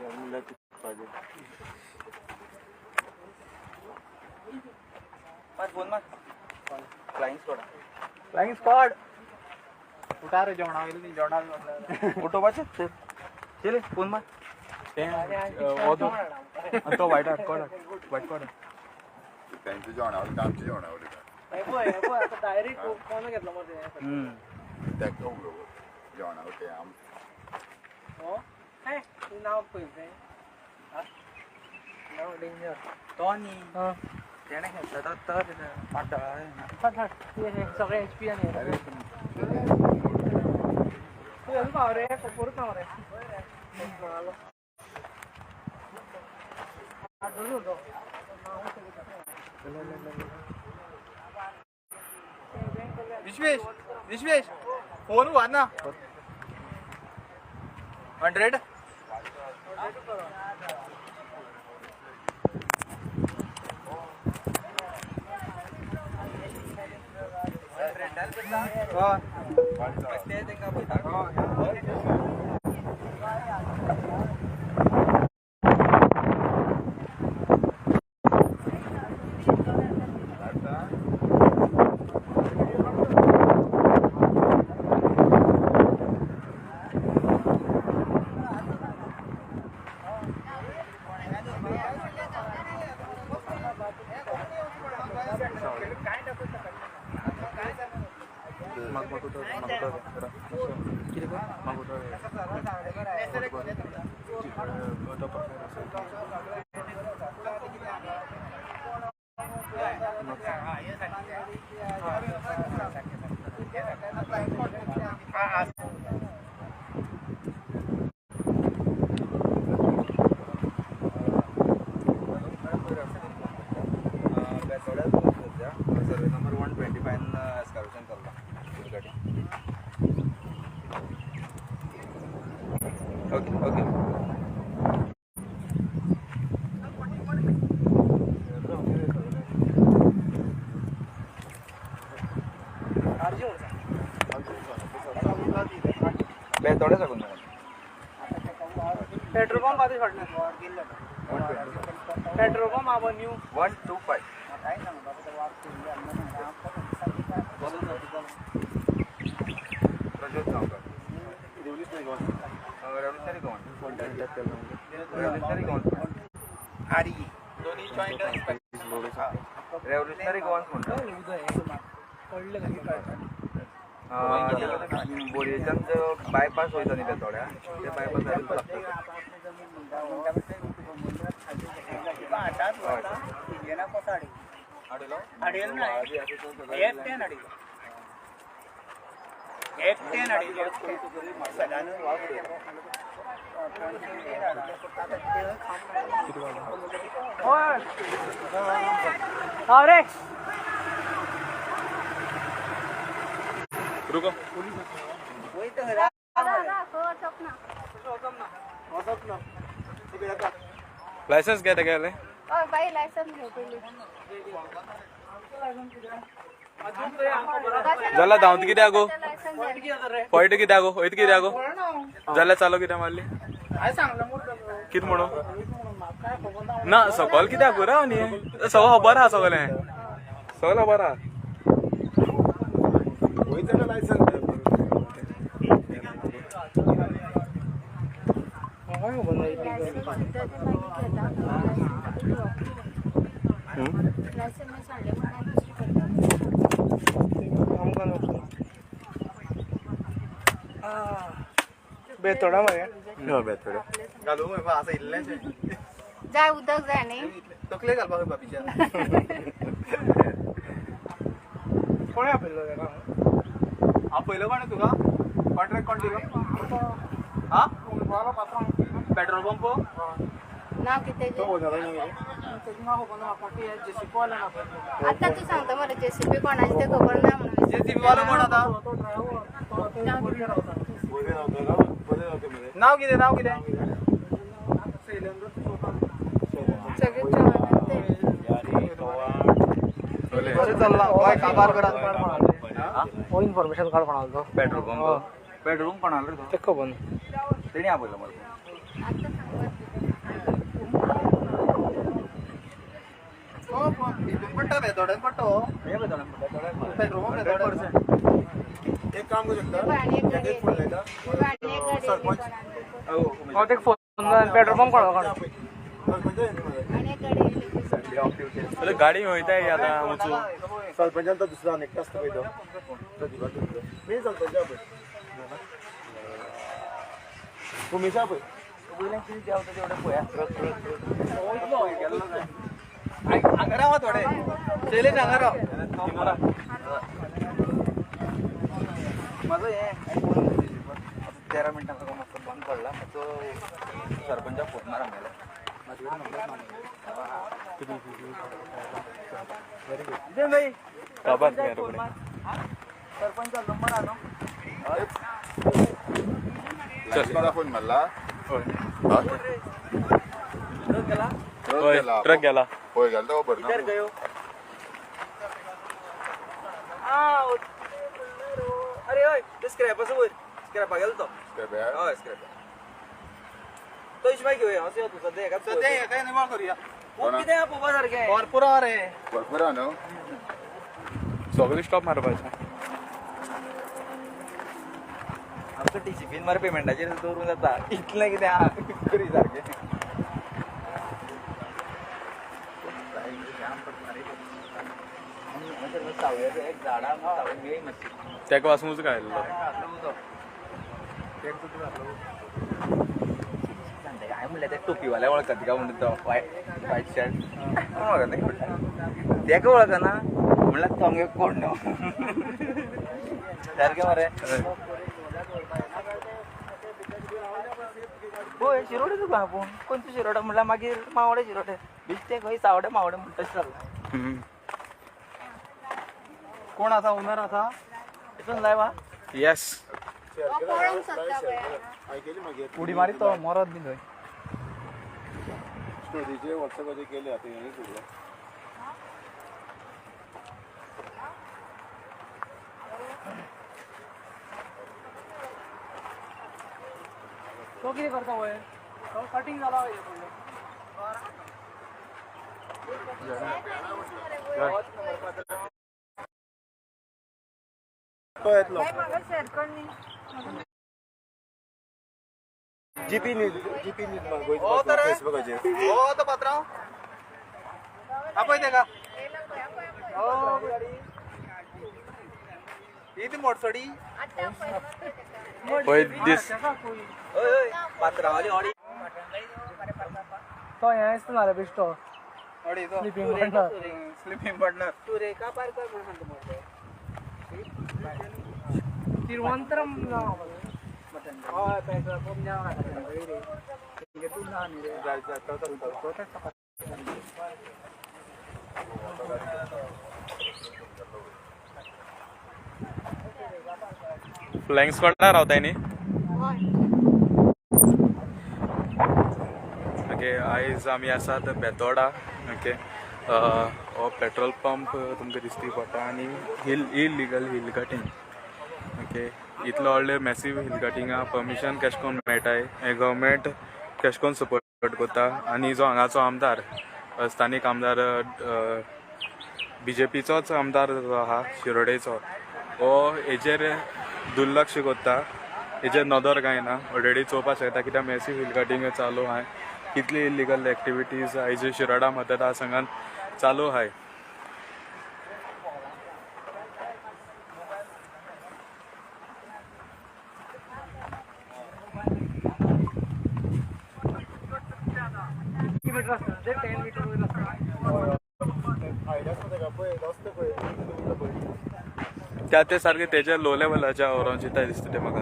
मार फोन मार flying squad flying squad उठा रे जेवणा वयली न्ही जेवणा उठोवपाचें चल फोन मार तो वायट हाड कोड वायट कोड तांचे जेवणा वयली आमचें जेवणा वयली डायरेक्ट कोण घेतलो मरे ताका उलोवप जेवणा वयलें आम हो नांव पळय नांव डेंजर तो न्ही तेणें घेतला तो तर पातळ सगळे एच पी आनी तूं अजून पाव रे परत पाव रे विश्वेश विश्वेश फोन उबार ना 100 सर्वे नंबर 125 एस्कावेशन चलता. Okay okay बेतोडे साकून पेट्रोल पंप आतां सोडलें पेट्रोल पंप आहा new 125 Prajyot Gaonkar revolutionary Goan revolutionary Goan आरी दोन्ही जॉईंट रेव्होल्युशनरी गोवन्स म्हणटा. बोरयेच्यान जो बायपास वयता न्ही बेतोड्या ते बायपास लागता. अरे रुको लायसन्स घे तेगेलें. बाई लायसन्स घेव पयलीं. जाल्यार धांवत कित्याक गो पळटा कित्याक गो वयता कित्याक गो जाल्यार चालो कित्याक मारली कितें म्हणून ना सकयल कित्याक गो न्ही सगळें खबर आहा सगळें सगळें खबर आहा. बेतोडा मरे बेतोडा घालूं आसा इल्लें जाय उदक जाय न्ही तकले घालपाक बाबीच्या. कोणें आपयल्लो तेका? आपयलो कोणें तुका? कॉन्ट्रॅक्ट कोण दिलो? हा पेट्रोल पंप नांव कितें? आतां तूं सांगता मरे जेसीबी कोणाची तें खबर ना म्हणून. जेसीबी वालो कोण आतां? नांव कितें? नांव कितें? सगळे काबार करा. हो इन्फॉर्मेशन काड कोणालो तो पेट्रोल पंप पेट्रोल पंप कोणालो रे तो? तें खबर ना. तेणी आपयलो मरे. आतां पडटा बेतोड्यान पडटा पेट्रोल एक काम करू शकता. सरपंच पेट्रोल पंप गाडी वयताय आतां वचूं. सरपंचान तो दुसरा आनी एकटो आसता पळय तो मेन सरपंच पळय उमेशा पळय हांगा रावा थोडे शैलेश हांगा राव. म्हाजो हें 13 मिनटां मातसो बंद पडला मातसो सरपंचाक फोन मार आमगेलो. सरपंच नंबर आहा न्हू. फोन मारला ट्रक गेला होय गेला तो खबर ना. अरे हय ते स्क्रॅप आसा वयर स्क्रॅपा गेलो तो. हय स्क्रॅप तो इशमाय घेवया असो तूं सद्या हेका सद्या हेका निवळ करुया. खूब कितें पळोवपा सारकें भरपूर आहा रे. भरपूर आहा न्हू. सगळें स्टॉप मारपाचें. आमचो टीसीपीन मरे पेमेंटाचेर दवरूंक जाता इतलें कितें आहा करी सारकें. तेका वासून काय हांवें म्हणल्यार ते टोपीवाल्या वळखता तिका म्हणटा तो व्हायट शर्ट कोण वळखता तेका वळखना म्हणल्यार तो आमगे कोण न्हू सारकें मरे. पळय शिरोडे तुका आपूण खंयचो शिरोडा म्हणल्यार मागीर मावडे शिरोडे बेश्टे खंय सावडे मावडे म्हणटा तशें जालां. कोण आसा ओनर आसा हितून लायव आहा. येस उडी मारी तो मरत बी थंय. स्टोरीचे वॉट्सएपाचेर केले आतां हें सगळें. तो कितें करता पळय तो कटींग जाला पळय. तो येतलो जीपी न्यूज जीपी न्यूज फेसबुकाचेर. हो तो पात्रांव आपय तेका ही ती मोडसडी पळय दीस पात्रांवाली ऑडी तो हें दिसता ना रे बेश्टो ऑडी तो sleeping partner. Sleeping partner Thiruvananthapuram flying स्क्वॉडार रावताय न्ही. ओके आयज आमी आसात बेतोडा. ओके हो पेट्रोल पंप तुमकां दिसती पडटा आनी hill illegal hill cutting. Okay इतलो व्हडलें मॅसीव हिल कटिंगा परमिशन कशें करून मेळटाय हें गव्हर्मेंट कशें करून सपोर्ट करता आनी जो हांगाचो आमदार स्थानीक आमदार बीजेपीचोच आमदार जो आहा शिरोडेचो हो हेजेर दुर्लक्ष करता. हेजेर नदर कांय ना. ऑलरेडी चोवपाक शकता कित्याक मॅसीव हिल कटिंग चालू आहा कितली इलिगल एक्टिविटीज आयज शिरोडा मतदारसंघात चालू आहाय. त्या ते सारखे तेच्या लो लेवलाच्या व्हरोन चिंता दिसता ते म्हाका.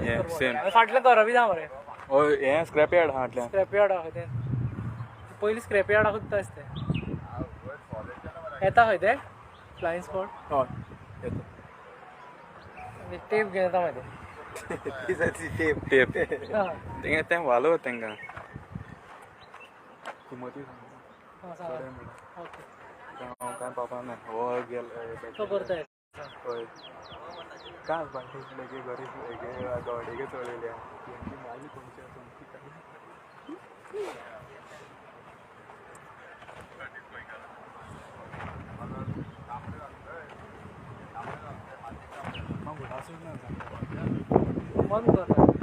हें सेम फाटल्यान घरां बी ना मरे. हय हें स्क्रॅप यार्ड आहा फाटल्यान. स्क्रॅप यार्ड आहा तें पयलीं स्क्रॅप यार्ड आहा आसता तें. येता खंय ते फ्लायिंग स्पॉट. हय येता. टेप घेवन येता मागीर टेप टेप तेंगे तें वालो तेंकां किमती ओके हांव कांय पावपा ना हो गेलो तो करता. हय काय बाकी लगे गरीब हेगे गवडेगे चलयल्या तेंची माली कोणची आसा तुमची काय. बंद कर.